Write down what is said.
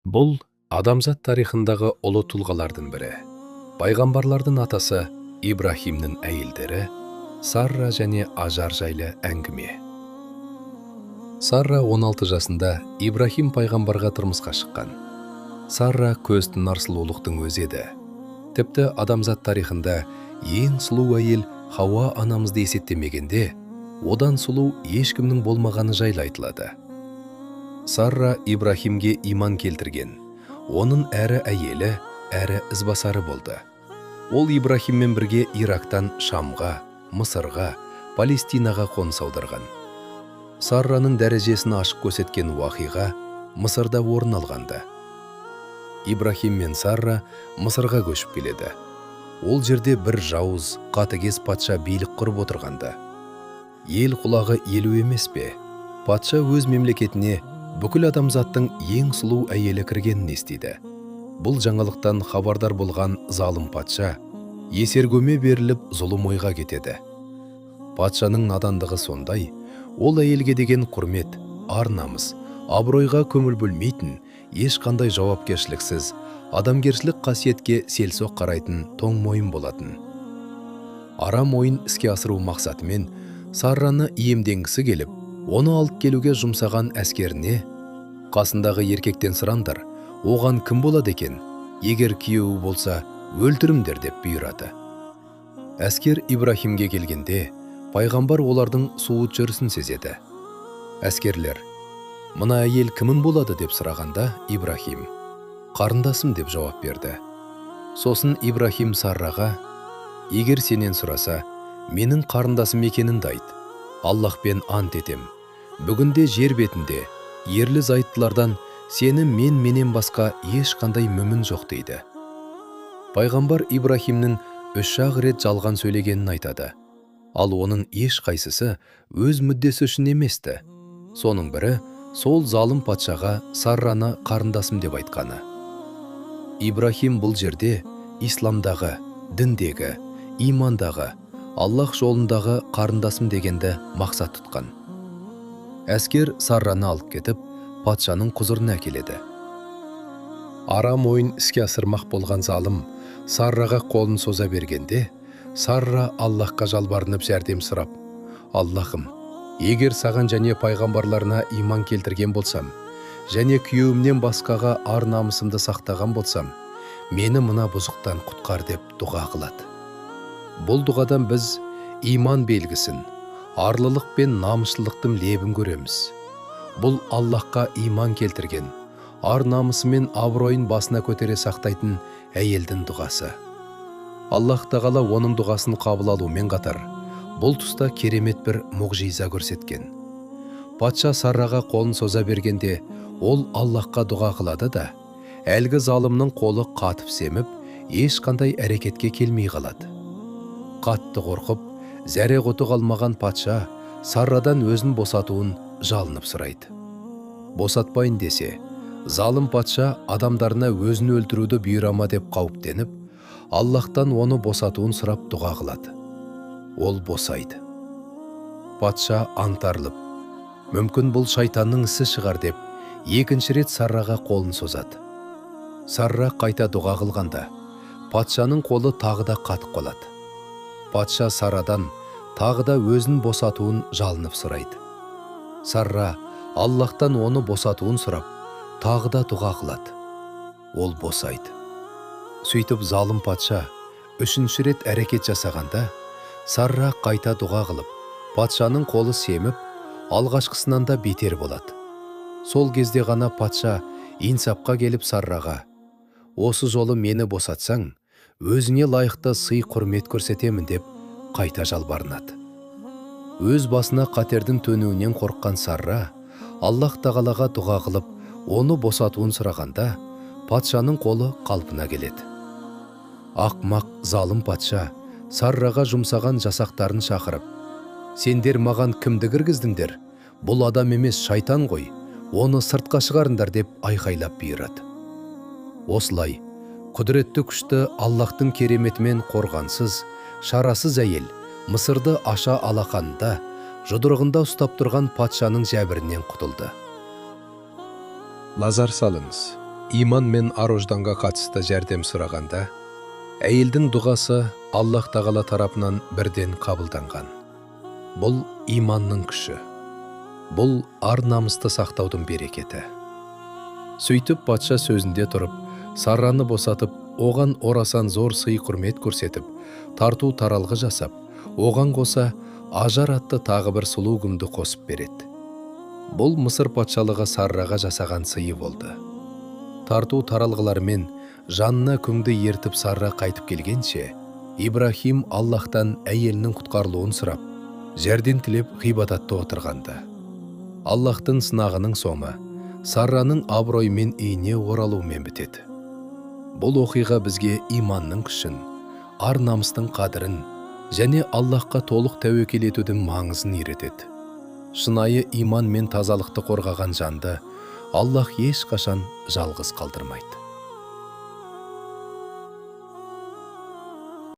Бұл адамзат тарихындағы ұлы тұлғалардың бірі. Пайғамбарлардың атасы Ибраһимнің әйелдері Сарра және Ажар жайлы әңгіме. Сарра 16 жасында Ибраһим пайғамбарға тұрмысқа шыққан. Сарра көз тұнар сұлулықтың өзі еді. Тіпті адамзат тарихында ең сұлу әйел Хауа анамызды есептемегенде, одан сұлу ешкімнің болмағаны жайлы айтылады. Сарра Ибраһимге иман келтірген. Оның әрі әйелі, әрі ізбасары болды. Ол Ибраһиммен бірге Ирактан Шамға, Мысырға, Палестинаға қоныс аударған. Сарраның дәрежесін ашық көрсеткен уақиға Мысырда орын алғанды. Ибраһим мен Сарра Мысырға көшіп келеді. Ол жерде бір жауыз, қатыгез патша билік құрып отырғанды. Ел құлағы елу емес пе? Патша өз мемлекетіне бүкіл адамзаттың ең сұлу әйелі кіргенін естиді. Бұл жаңалықтан хабардар болған залым патша есергөме беріліп, зұлым ойға кетеді. Патшаның надандығы сондай, ол әйелге деген құрмет, ар-намыс, абыройға көңіл бөлмейтін, ешқандай жауапкершіліксіз, адамгершілік қасиетке селсоқ қарайтын тоң мойын болатын. Арам ойын іске асыру мақсатымен Сарраны иемденгісі келіп, оны алып келуге жұмсаған әскеріне: «Қасындағы еркектен сұраңдар, оған кім болады екен, егер күйеуі болса, өлтіріңдер», – деп бұйырады. Әскер Ибраһимге келгенде, пайғамбар олардың суыт жүрісін сезеді. Әскерлер: «Мына әйел кімің болады?» – деп сұрағанда, Ибраһим: «Қарындасым», – деп жауап берді. Сосын Ибраһим Сарраға: «Егер сенен сұраса, менің қарындасым екеніңді айт. Аллаһпен ант етем, бүгінде жер бетінде ерлі зайыптылардан сені менен басқа ешқандай мүмін жоқ», – дейді. Пайғамбар Ибраһимнің үш-ақ рет жалған сөйлегенін айтады. Ал оның ешқайсысы өз мүддесі үшін еместі. Соның бірі сол залым патшаға Сарраны қарындасым деп айтқаны. Ибраһим бұл жерде исламдағы, діндегі, имандағы, Аллах жолындағы қарындасым дегенді мақсат тұтқан. Әскер Сарраны алып кетіп, патшаның құзырына әкеледі. Арам ойын іске асырмақ болған залым Сарраға қолын соза бергенде, Сарра Аллаһқа жалбарынып жәрдем сұрап: «Аллахым, егер саған және пайғамбарларына иман келтірген болсам және күйеуімнен басқаға ар намысымды сақтаған болсам, мені мына бұзықтан құтқар», – деп дұға қылады. Бұл дұғадан біз иман белгісін, арлылық пен намысшылдықтың лебін көреміз. Бұл Аллаһқа иман келтірген, ар намысы мен абыройын басына көтере сақтайтын әйелдің дұғасы. Аллаһ тағала оның дұғасын қабыл алумен қатар, бұл тұста керемет бір мұғжиза көрсеткен. Патша Сарраға қолын соза бергенде, ол Аллаһқа дұға қылады да, әлгі залымның қолы қатып семіп, ешқандай әрекетке келмей қалады. Қатты қорқып, зәре құты қалмаған патша Саррадан өзін босатуын жалынып сұрайды. Босатпайын десе, залым патша адамдарына өзін өлтіруді бұйырама деп қауіптеніп, Аллаһтан оны босатуын сұрап дұға қылады. Ол босайды. Патша аңтарылып, мүмкін, бұл шайтанның ісі шығар деп, екінші рет Сарраға қолын созады. Сарра қайта дұға қылғанда, патшаның қолы тағы да қатып қалады. Патша Саррадан тағы да өзін босатуын жалынып сұрайды. Сарра Аллаһтан оны босатуын сұрап, тағы да дұға қылады. Ол босайды. Сөйтіп, залым патша үшінші рет әрекет жасағанда, Сарра қайта дұға қылып, патшаның қолы семіп, алғашқысынан да бетер болады. Сол кезде ғана патша инсапқа келіп, Сарраға: «Осы жолы мені босатсаң, өзіңе лайықты сый құрмет көрсетемін», – деп қайта жалбарынады. Өз басына қатердің төнуінен қорыққан Сарра Аллаһ тағалаға дұға қылып, оны босатуын сұрағанда, патшаның қолы қалпына келеді. Ақмақ залым патша Сарраға жұмсаған жасақтарын шақырып: «Сендер маған кімді кіргіздіңдер? Бұл адам емес, шайтан ғой, оны сыртқа шығарыңдар», – деп айқайлап бұйырады. Осылай құдіретті күшті Аллаһтың кереметімен қорғансыз, шарасыз әйел Мысырды аша алақанында, жұдырығында ұстап тұрған патшаның жәбірінен құтылды. Назар салыңыз. Иман мен ар-ожданға қатысты жәрдем сұрағанда, әйелдің дұғасы Аллах Тағала тарапынан бірден қабылданған. Бұл иманның күші. Бұл ар-намысты сақтаудың берекеті. Сөйтіп патша сөзінде тұрып, Сарраны босатып, оған орасан зор сый-құрмет көрсетіп, тарту таралғы жасап, оған қоса Ажар атты тағы бір сұлу күңді қосып береді. Бұл Мысыр патшалығы Сарраға жасаған сыйы болды. Тарту таралғылармен жанына күңді ертіп Сарра қайтып келгенше, Ибрахим Аллахтан әйелінің құтқарылуын сұрап, жәрдем тілеп ғибадатта отырғанды. Аллахтың сынағының соңы Сарраның абыроймен үйіне оралуымен бітеді. Бұл оқиға бізге иманның күшін, ар-намыстың қадірін және Аллахқа толық тәуекел етудің маңызын үйретеді. Шынайы иман мен тазалықты қорғаған жанды Аллах ешқашан жалғыз қалдырмайды.